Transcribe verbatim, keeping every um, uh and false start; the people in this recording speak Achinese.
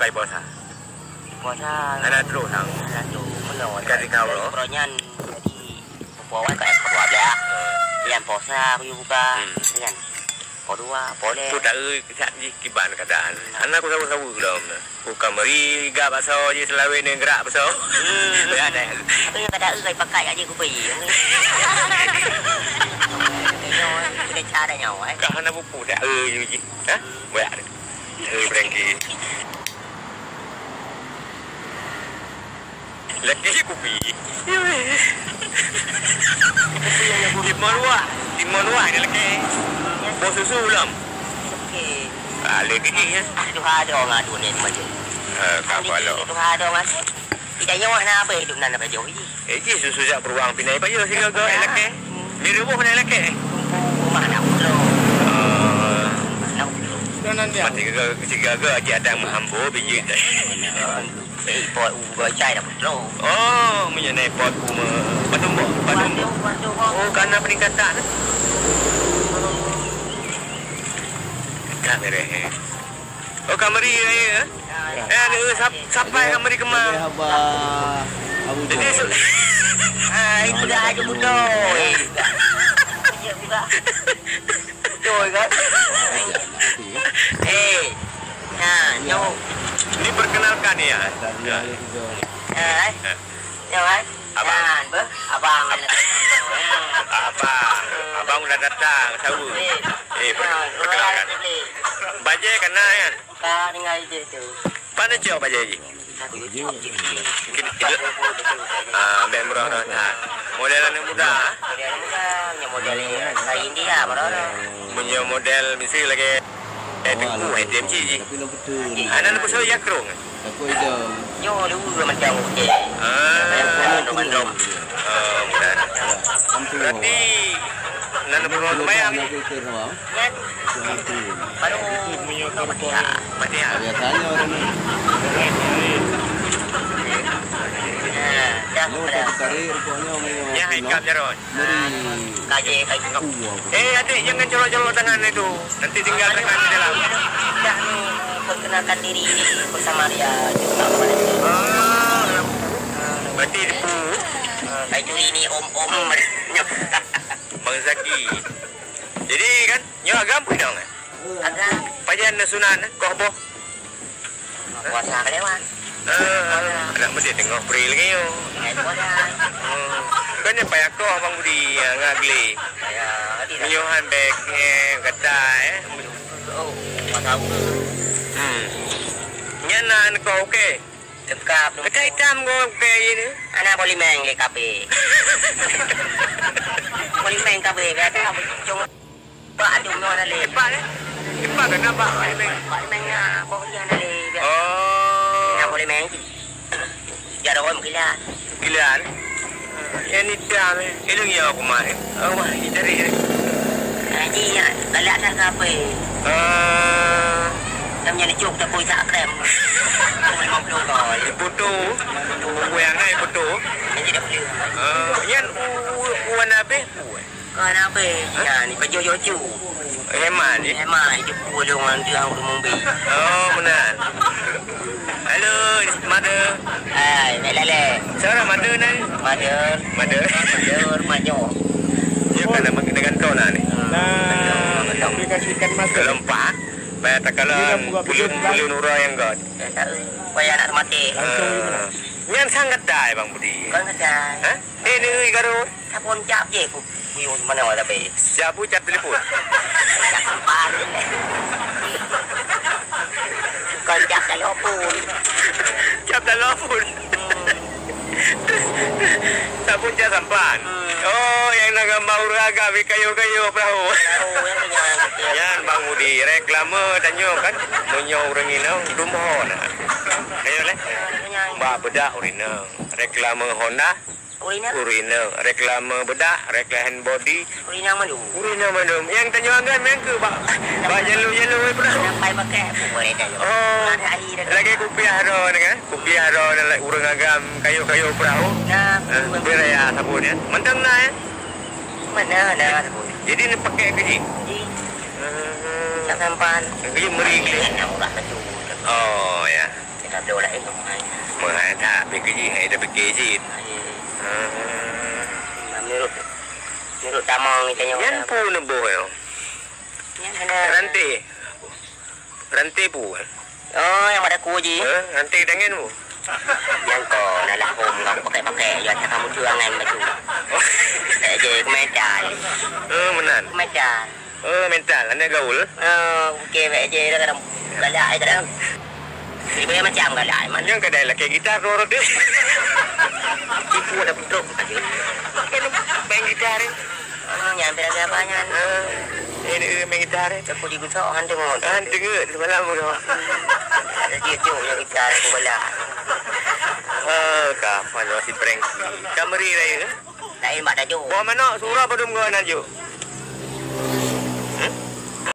Ai puasa. Puasa. Hana troh sang. Hana troh. Meunoe. Ka tinggai uroe. Uroe nyan jadi puasa ka dua belas. Nyan puasa aku juga. Hmm. Nyan. Po dua, po lhèe. Ku taeu sak jih kiban keadaan. Hana ku saweue-saweue lom. Ku ka meuri gak bakso jih seulaweueng nyan gerak bakso. Hmm. Ya deh. Tapi kata eu kai pakai aja ku pi. Kita cara nyawa, eh. Ka hana pupu dah. Eh, jih. Hah? Boyak. Eh, Frankie. Laki kupi. Timun wah, timun wah ni laki. Bos susu ulam. Okey. Ah, lagi ni ya. Ah, tu ada orang adu ni macam. Eh, kapal lo. Tu ada orang adu. Kita nyawa nak apa hidup nak apa jauh ni? Eh, ji susu jak beruang pinai payah sigaga, eh, lakèe. Di rumoh na lakèe. Rumah anak pulo. Ah. Anak pulo. Mati gaga, sigaga aja ada menghambo biji. Eh, pot u gocai dah pulo. Oh, meunyoe na pot u me-, padum boh, padum boh. Padum, padum boh. Oh, karena peningkatan. Tak beres, eh. Oh, ka meuri raya, eh? Eh, ni, eh, sap-, sapai ka meuri keumang. Jadi, haba Abu Jadi, Jom. Su-, ah, itu dah ada betul. Eh, buka. Betul kan? Eh, nah, nyoh. Ini perkenalkan ya. Ya. Eh, eh. Nyoh, eh. Abang. Nah, beuh, abang. Abang. Abang udah datang, saweue. Eh, per-, perkenalkan. Bajèe ka na, kan? Ka tinggai di situ. Pane cok bajèe jih? Satu juta. Ah, bèk murah dah. Model aneuk muda. Model aneuk muda, punya model dari India, baru. Punya model mesti lagi, eh, tengku, eh, T M C jih. Aneuk pesoe ya kerong. Nyoe dua macam okey. Ah. Yang penuh dengan drum. Ah, mudah. Berarti, nan penuh sembahyang ni. Nyan. Baru Fatihah. Fatihah. Biasanya orang ni. Ha, dah. Lu tak tarik rupanya. Ya, ikam jaron. Kaji, kaji. Eh, adik, jangan colok-colok tangan itu. Nanti tinggal tangan di dalam. Dah ni, perkenalkan diri bersama dia. Ah, berarti debu. Ah, kaji ini om-om. Bang Zaki. Jadi kan, nyoe agam pun dong. Agam. Pajan na sunat, koh boh. Puasa ka lewat. Ah, anak mesti tengok free lagi yo. Ingat puasa. Hmm. Kan yang payah koh Bang Budi, ya, ngagli. Ya, di Menyuhan beg, eh, kata, eh. Oh, puasa apa? Hmm. Nyan na anak koh okey. Lengkap tu. Kata hitam koh okey ni. Anak boleh main ke kafe. Boleh main kafe, kata apa? Pak tu nyoe dah leh. Cepat, eh? Cepat kena, Pak. Pak Limeng. Pak Limeng, ah, Pak Limeng dah leh. Oh. Nak boleh main. Jaroe meukilat. Kilat? Yang ni dah, eh. Ilung ya aku mai. Oh, wah, ini dari, eh. Haji, ya, galak dah ke apa? Eh. Yang punya lecok tak pun tak krem. Lima puluh kau. Ibu tu. Buku yang naik, ibu tu. Haji dah boleh. Eh, yang u-, u-, warna habis. Kon habéh. Hah? Nyan, baju jojo. Hemat, eh? Hemat, jepuk lôn ngon tuang ureueng mubi. Oh, meunan. Halo, mother. Hai, Mek Lale. Siapa mother ni? Mother. Mother. Mother, manyo. Dia kan nama dengan kau lah ni. Hmm. Nah, aplikasikan masa. Kalau empat, bayar tak kalau Dia dah buka bulan, video bulan. Bulan orang yang god. Eh, tak, payah nak mati. Langsung Ah. Nyan sang kedai, Bang Budi. Kon kedai. Hah? Eh, ni, Garut. Telepon cap je ku. Buyung mana awak tapi? Siap bu cap telepon. Cap sampan. Kon cap telepon. Cap telepon. Hmm. Tak pun cap sampan. Hmm. Oh, yang nak gambar urang agam di kayu-kayu perahu. Perahu yang kenyang. Nyan Bang Budi, reklame tanyoe kan. Meunyoe ureueng inong, dumoh na. Ayo leh. Kenyang. Bak bedak ureueng inong. Reklame Honda. Ureueng inong. Ureueng inong. Reklame bedak, reklame hand body. Ureueng inong mandum. Ureueng inong mandum. Nyang tanyoe agam nyang keu bak, bak jalur-jalur perahu. Sampai pakai apa boleh dah. Oh. Ada air dah. Lagi kupiah droe ni kan? Kupiah droe ni, like, ureueng agam kayu-kayu perahu. Nah, Eh, ureueng beraya sabun ya. Mantong na ya? Mana ada sabun? Jadi ni pakai ke ji? Ji. Hmm. Tak sampan. Jadi meri ke? Yang orang kacau. Oh ya. Dok laén. Meuhai that, pike jih, hai dah pike jih. Hai. Ah. Menurut, menurut tamong kita nyoe. Nyan pu neuboh nyoe. Nyan kena. Ranté. Ranté pu. Oh, nyang pada ku ji. Eh, ranté tangan pu. Nyang ko, nalah hom kau pakai-pakai, ya, tak kamu tuangan baju. Eh, je, kemetal. Eh, meunan. Kemetal. Oh, mental, aneuk gaul. Ah, oke, baik je, kadang galak, eh, kadang. Jadi, banyak macam galak, man. Nyang kadang lakèe gitar, dua orang tu. Tipu ada putus. Kan main gitar, eh. Ah, nyampe lagi apa, nyan? Ah, ini main gitar, eh. Aku digusok, han tengok. Han tengok, semalam kau. Ada dia tengok yang gitar, aku galak. Oh, kapan masih prank? Kameri raya. Lain bak tajuk. Buah manok, surah padum gua najuk.